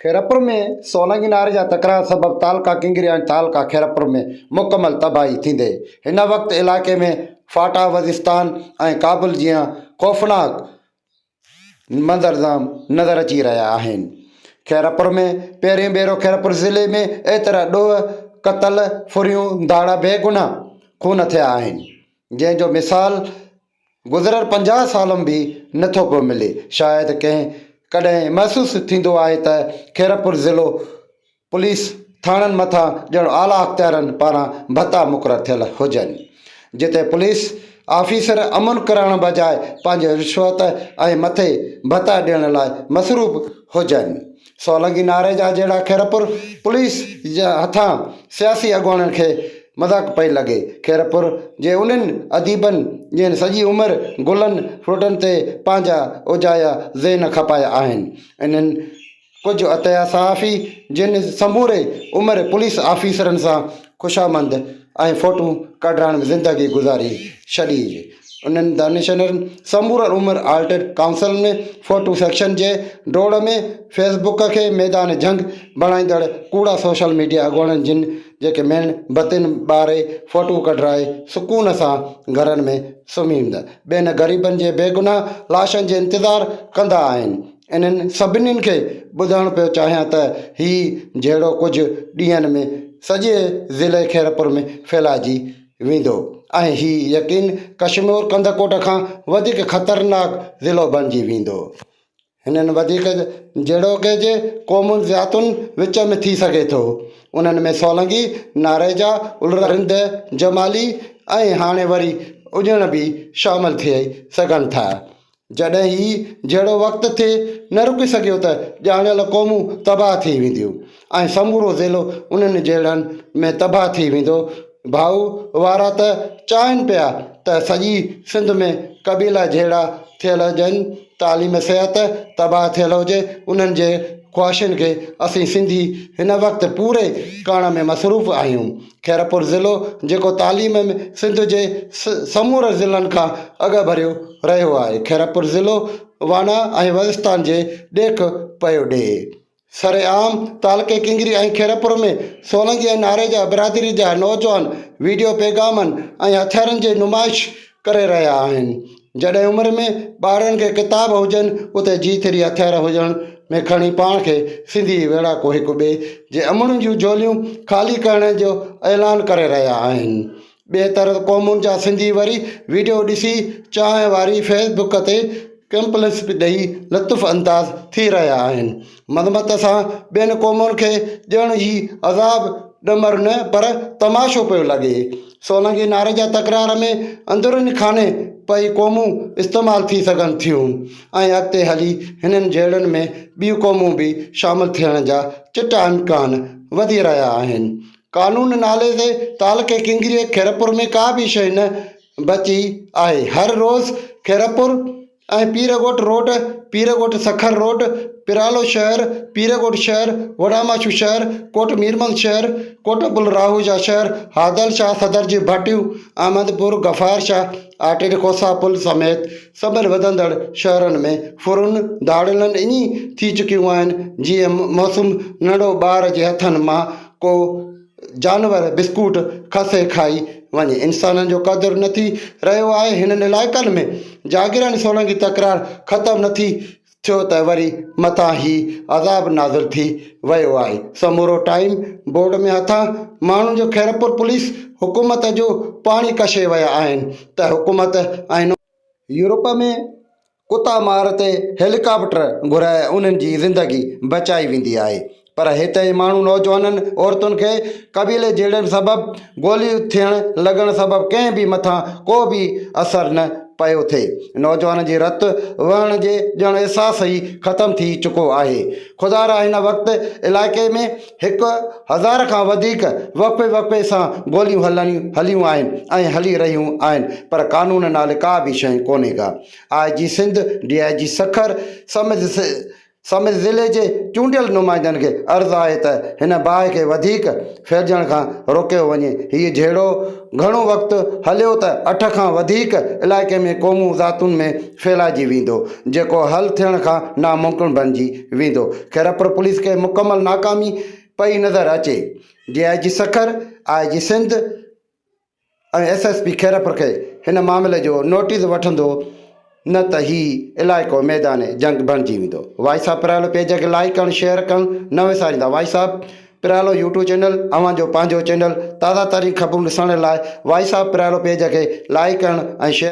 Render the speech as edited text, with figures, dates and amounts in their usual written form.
خيرپور ۾ سولنگي ناري جا تڪرار سبب تعلقا ڪنگري ۽ تعلقا خيرپور ۾ مڪمل تباهي ٿيندي هن وقت علائقي ۾ فاٽا وزستان ۽ ڪابل جيان خوفناڪ منظرعام نظر اچي رهيا آهن. خيرپور ۾ پهريون ڀيرو خيرپور ضلعي ۾ ايترا ڏوهه، قتل، ڦريون، ڌاڙا بيگناهه خون ٿيا آهن جنهن جو مثال گذريل 50 سالن به نه ٿو پيو ملي. شايد ڪنهن ڪڏهن محسوس ٿيندو آهي ته خيرپور ضلعو پوليس ٿاڻن مٿان ڄڻ اعليٰ اختيارن پاران ڀتا مقرر ٿيل هجن. جتي پوليس آفيسر امن ڪرائڻ بجاء پنهنجي رشوت ۽ مٿي ڀتا ڏيڻ لاء مصروف هجن. سولنگي ناري جا جهڙا خيرپور پوليس هٿان سياسي اڳواڻن کي مذاق پئي لڳي. خيرپور جي انهن اديبن جن سڄي عمر گلن فروٽن تي پنهنجا اجايا ذهن کپايا آهن. انهن ڪجهه عطيا صحافي جن سموري عمر پوليس آفيسرن سان خوشامند ۽ فوٽو ڪڍرائڻ ۾ زندگي گذاري ڇڏي. انهن دانشورن سمورن عمر آرٽ ڪائونسل ۾ فوٽو سيڪشن جي ڊوڙ ۾ فيس بڪ کي ميدان جنگ بڻائيندڙ ڪوڙا سوشل ميڊيا اڳواڻن جن جيڪي ميڻ بتين ٻاري فوٽو ڪڍرائي سڪون سان گهرن ۾ سمهي ٻين غريبن جي بيگناهه لاشن جي انتظار ڪندا آهن. انهن سڀني کي ٻڌائڻ پيو چاهيان ته هي جهيڙو ڪجهه ڏينهن ۾ سڄي ضلعي خيرپور ۾ ڦهلائجي ويندو ۽ هي يقين ڪشمور ڪنڌڪوٽ کان وڌيڪ خطرناڪ ضلعو بڻجي ويندو. هنن وڌيڪ جهيڙو ڪي قومن ذاتن وچ ۾ ٿي سگهي ٿو. انهن ۾ سولنگي، ناريجا، الرند، جمالي ۽ هاڻي وري اڄڻ به شامل ٿي سگهن ٿا. جڏهن هي جهڙو وقت ٿئي نه رڪي سگهيو ته ڄاڻايل قومون تباهه ٿي وينديون ۽ سمورو ضلعو انهن جهيڙن ۾ تباهه ٿي ويندو. ڀائو وارا ته چاهين پيا ته سڄي سنڌ ۾ قبيلا جهيڙا ٿيل هجن، تعليم صحت تباهه ٿيل هجي، انهن جي خواهشن کي اسين سنڌي هن وقت پوري ڪرڻ ۾ مصروف آهيون. خيرپور ضلعو جيڪو تعليم ۾ سنڌ جي سمورن ضلعن کان اڳڀريو رهيو آهي. خيرپور ضلعو وانا ۽ وزستان جي ڏيک پيو ڏئي. سرعام تعلقي ڪنگري ۽ خيرپور ۾ سولنگي ۽ ناريجا برادري جا نوجوان ويڊيو پيغامن ۽ هٿيارن جي نمائش ڪري رهيا آهن. جڏهن عمر ۾ ٻارڙن کي ڪتاب هجن اتي جي ٿري هٿيار هجڻ ۾ کڻي پاڻ کي سنڌي ويڙهاڪو هڪ ٻئي جي امڙين جون جهوليون خالي ڪرڻ جو اعلان ڪري رهيا آهن. ٻئي طرف قومن جا سنڌي وري ويڊيو ڏسي چانهه واري فيس بڪ تي ڪمپلنس به ڏئي لطف انداز ٿي رهيا آهن. مذمت سان ٻين قومن کي ڄڻ هي عذاب ڏمر نه پر تماشو پيو لڳي. سولنگي ناري جا تڪرار ۾ اندروني خاني پئي قومون استعمال ٿي سگهن ٿيون ۽ اڳتي هلي هنن جهيڙن ۾ ٻيون قومون به شامل ٿيڻ جا چٽا امڪان وڌي رهيا آهن. قانون نالي تي تعلقي ڪنگريء خيرپور ۾ ڪا به شيء نه بچي آهي. هر روز خيرپور ۽ پيرڳوٺ روڊ، پيرڳوٺ سکر روڊ، پرالو شهر، پيرڳوٺ شهر، وڏاماڇو شهر، ڪوٽ ميرمحمد شهر، ڪوٽ پل راهوجا شهر، هادل شاهه صدر جون ڀٽيون، احمد پور، غفار شاهه، آٽيڙي کوسا پل سميت سڀن وڌندڙ شهرن ۾ ڦرن ڌاڙيلن ائين ٿي چڪيون آهن جيئن معصوم ننڍو ٻار جي هٿن مان ڪو جانور بسڪوٽ کسي کائي وڃي. انسانن جو قدر نه ٿي رهيو آهي. هنن علائقن ۾ جاگيراڻي سولنگي تڪرار ختم نه ٿي ٿيو ته وري مٿان هي عذاب نازل ٿي ويو آهي. سمورو ٽائيم بورڊ ۾ هٿان ماڻهن جو خيرپور پوليس حڪومت جو پاڻي ڪشي ويا آهن ته حڪومت ۽. يورپ ۾ ڪتا مار تي هيليڪاپٽر گهرائي انهن جي زندگي بچائي ويندي آهي پر هتي ماڻهو نوجوانن عورتن کي قبيلي جهيڙن سبب گولي ٿيڻ لڳڻ سبب ڪنهن به مٿان ڪو به اثر نه پيو ٿئي نوجوانن جي رت وهڻ جي ڄڻ احساس ئي ختم ٿي چڪو آهي خدارا هن وقت علائقي ۾ 1000 کان وڌيڪ وقفي وقفي سان گوليون هليون آهن ۽ هلي رهيون آهن پر قانون نالي ڪا به شيء ڪونهي ڪا I G Sindh, D I G Sukkur سميت سميت ضلعي جي چونڊيل نمائندن کي عرض آهي ته هن باهه کي وڌيڪ ڦهلجڻ کان روڪيو وڃي. هي جهيڙو گهڻو وقت هليو ته اٺ کان وڌيڪ علائقي ۾ قومون ذاتن ۾ ڦهلائجي ويندو جيڪو حل ٿيڻ کان ناممڪن بڻجي ويندو. خيرپور پوليس کي مڪمل ناڪامي پئي نظر اچي. D I G Sukkur, I G Sindh ۽ S S P Khairpur کي هن معاملي جو نوٽيس وٺندو نه ته هي علائقو ميدان جنگ بڻجي ويندو. وائس آف پريالو پيج کي لائيڪ ڪرڻ شيئر ڪرڻ نه وساريندا voice of Pryalo YouTube channel اوهان جو پنهنجو چينل تازه ترين خبرون ڏسڻ لاء وائس آف پريالو پيج کي لائيڪ ڪرڻ ۽ شيئر.